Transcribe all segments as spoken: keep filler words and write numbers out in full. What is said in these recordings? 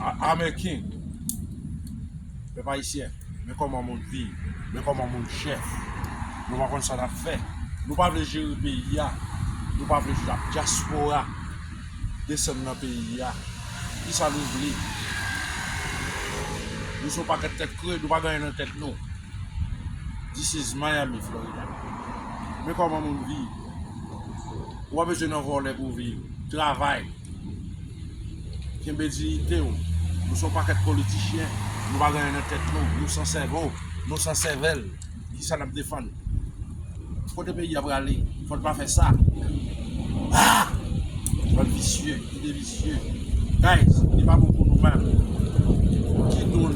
Ameriken, pèp ayisyen, men kòman moun viv, men kòman moun chèf. Nou pa konn sa n ap fè. Nou pa vle jere peyi a. Nou pa vle dyaspora desann nan peyi a. Kisa nou vle? Nou se yon pakèt tèt kre, nou pa gen anyen nan tèt nou. This is Miami, Florida. Men kòman moun viv. Ou pa bezwen nan vòlè pou viv. Travay. Kenbe diyite w. Nou se yon pakèt politichyen. Nou pa gen anyen nan tèt nou. Nou san sèvo. Nou san sèvèl. Kisa n ap defann? Kote peyi a prale? Fò n pa fè sa. Ah! Bann visye. Kite visye. Guys, li pa bon pou nou menm. Kite nou.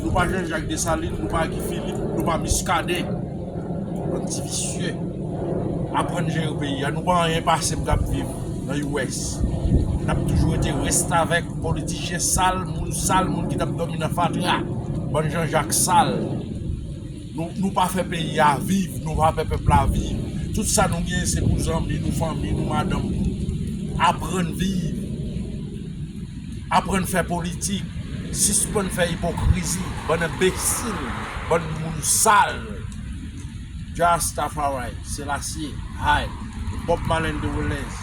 Nou pa Jean Jacques Dessalines, nou pa Guy Philippe, nou pa Muscadet. Bann ti visye. Aprann jere peyi a. Nou pa anyen pase m k ap viv nan U S. N ap toujou rete restavèk, politichyen sal, moun sal, moun ki t ap dòmi nan fatra. Bann Jean Jacques sal. Nou, nou pa fè peyi a viv, nou pa fè pèp la viv. Tout sa nou genyen se pou zanmi nou, fanmi nou, madanm nou. Aprann viv. Aprann fè politik. Sispann fè ipokrizi. Bann enbesil. Bann moun sal. Rastafari, Selassie, I, Bob Marley and the Wailers.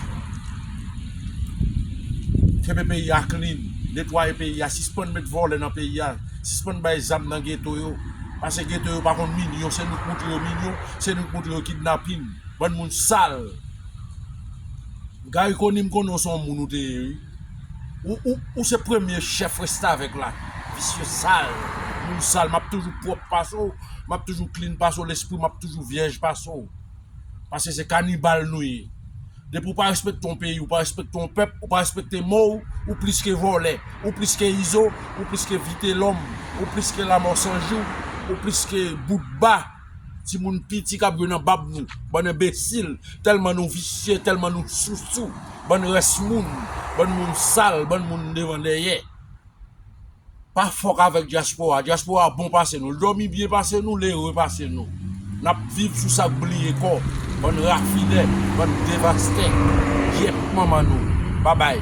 Kenbe peyi a clean. Netwaye peyi a. Sispann met vòlè nan peyi a. Sispann bay zam nan geto yo. Paske geto yo pa konn milyon. Se nou k montre yo milyon. Se nou k montre yo kidnapin. Bann moun sal. Garry Conille, m konnen w se yon moun ou te ye, wi. Ou, ou, ou se premye chèf restavèk la. Visye sal. Moun sal. M ap toujou pwòp pase w. M ap toujou clean pase w. Lespri m ap toujou vyèj pase w. Paske se kanibal nou ye. Depi w pa respekte yon peyi, w pa respekte yon pèp, w pa respekte mo w, ou plis ke vòlè, ou plis ke Izo, ou plis ke Vitelòm, ou plis ke Lamò San Jou, ou plis ke Boutba. Timoun piti k ap jwe nan bab nou. Bann enbesil. Tèlman nou visye, tèlman nou sousou. Bann rès moun. Bann moun sal, bann moun devan dèyè. Pa fòk avèk dyaspora. Dyaspora bon pase nou. L dòmi byen pase nou, l ere pase nou. N ap viv sou sa k bliye kò. Bann rafidè, bann devastè. Gyèt manman nou. Babay.